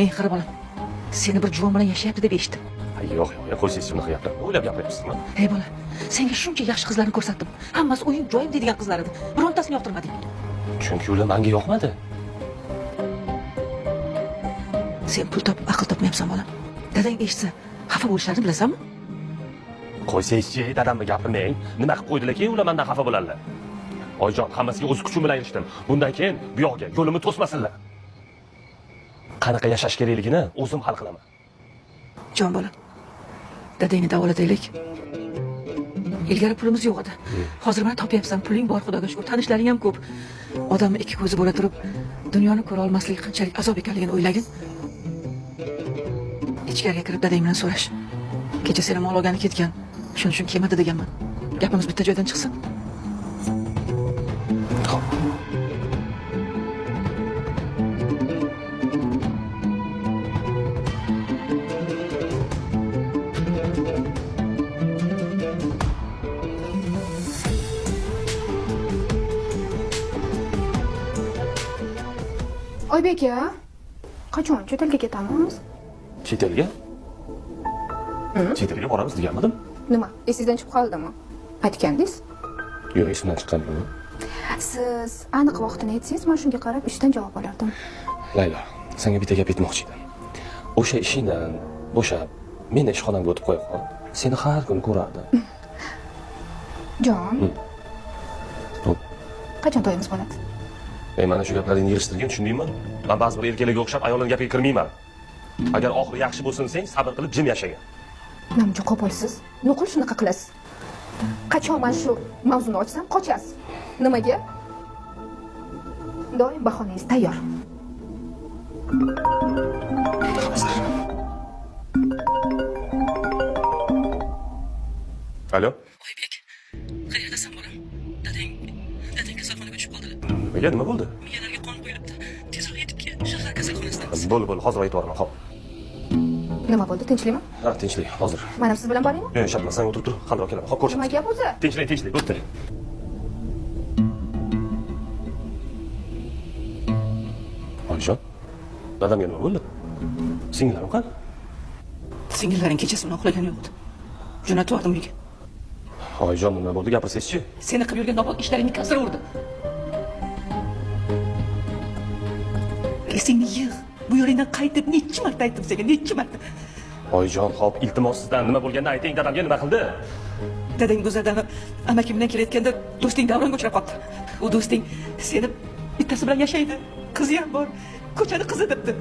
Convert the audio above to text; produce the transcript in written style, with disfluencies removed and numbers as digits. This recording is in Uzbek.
Ey, qara bolam. Seni bir juvon bilan yashayapti deb eshitdim. Ay, yo'q, yo'q, qo'ysangizchi bunaqa gaplarni. O'ylab gapiryapsizmi? Ey bola, senga shuncha yaxshi qizlarni ko'rsatdim. Hammasi uyim, joyim deydigan qizlar edi. Birontasini yoqtirmading. Chunki ular menga yoqmadi. Sen pul topib aql topmayapsan bolam. Dadang eshitsa, xafa bo'lishlarini bilasanmi? Qo'ysangizchi, dadamni gapirmang. Nima qilib qo'ydilar keyin ular mendan xafa bo'ladilar. Oyijon, hammasiga o'z kuchim bilan erishdim. Bundan keyin bu yoqga yo'limni to'smasinlar. Qanaqa yashash kerakligini o'zim hal qilaman. Jon bolam, dadangni davolataylik. Ilgari pulimiz yo'q edi. Hozir mana topyapsan, puling bor, Xudoga shukr, tanishlaring ham ko'p. Odamni ikki ko'zi bo'la turib, dunyoni ko'ra olmasligi qanchalik azob ekanligini o'ylagin. Ichkariga kirib dadang bilan so'rash. Kecha seni mol olgani ketgan. Shuning uchun kelmadi deganman. Gapimiz bitta joydan chiqsin. Xo'p. Oybek aka, qachon chet elga ketamiz? Chet elga? Chet elga boramiz deganmidim? Nima, esingizdan chiqib qoldimi? Aytgandingiz? Yo'q, esimdan chiqqan yo'q. Siz aniq vaqtini aytsangiz, men shunga qarab ishdan javob olardim. Laylo, senga bitta gap aytmoqchi edim. O'sha ishingdan bo'shab, meni ishxonamga o'tib qo'ya qol. Seni har kuni ko'rardim. Jon. Hop. Qachon to'yimiz bo'ladi? Ey, mana shu gaplaringni yig'ishtirgin, tushundingmi? Men ba'zi bir erkaklarga o'xshab ayollarning gapiga kirmayman. Agar oxiri yaxshi bo'lsin desang, sabr qilib jim yashagin. Namcha qo'polsiz. Nuqul shunaqa qilasiz. Qachon men shu mavzuni ochsam, qochasiz. Nimaga? Doim bahonangiz tayyor. Alo? Oybek, qayerdasan bolam? Dadang kasalxonaga tushib qoldilar. Nimaga, nima bo'ldi? Miyalariga qon quyilibdi. Tezroq yetib kel, shahar kasalxonasidamiz. Bo'ldi, bo'ldi, hozir aytib yuboraman, xo'p. Nima bo'ldi, tinchlikmi? Ha, tinchlik, hozir. Mana siz bilan boraymi? Yo'q, shart emas, sen o'tirib tur, hali kelaman. Xo'p, ko'rishamiz. Nima gap o'zi? Tinchlik, tinchlik, bo'pti. Oyijon, dadamga nima bo'ldi? Singillarim qani? Singillaring kechasi bilan uxlagani yo'q edi. Jo'natib yubordim uyga. Oyijon, nima bo'ldi, gapirsangizchi? Seni qilib yurgan nopok ishlaringni kasra urdi. Esingni yig'. Bu yo'lingdan qayt deb necha marta aytdim senga, necha marta. Oyijon, xo'p, iltimos sizdan nima bo'lganini ayting, dadamga nima qildi? Dadang bozordan amakim bilan kelayotganda do'sting Davronga uchrab qoldi. U do'sting seni bittasi bilan yashaydi. Qizi ham bor. Ko'chani qizi debdi.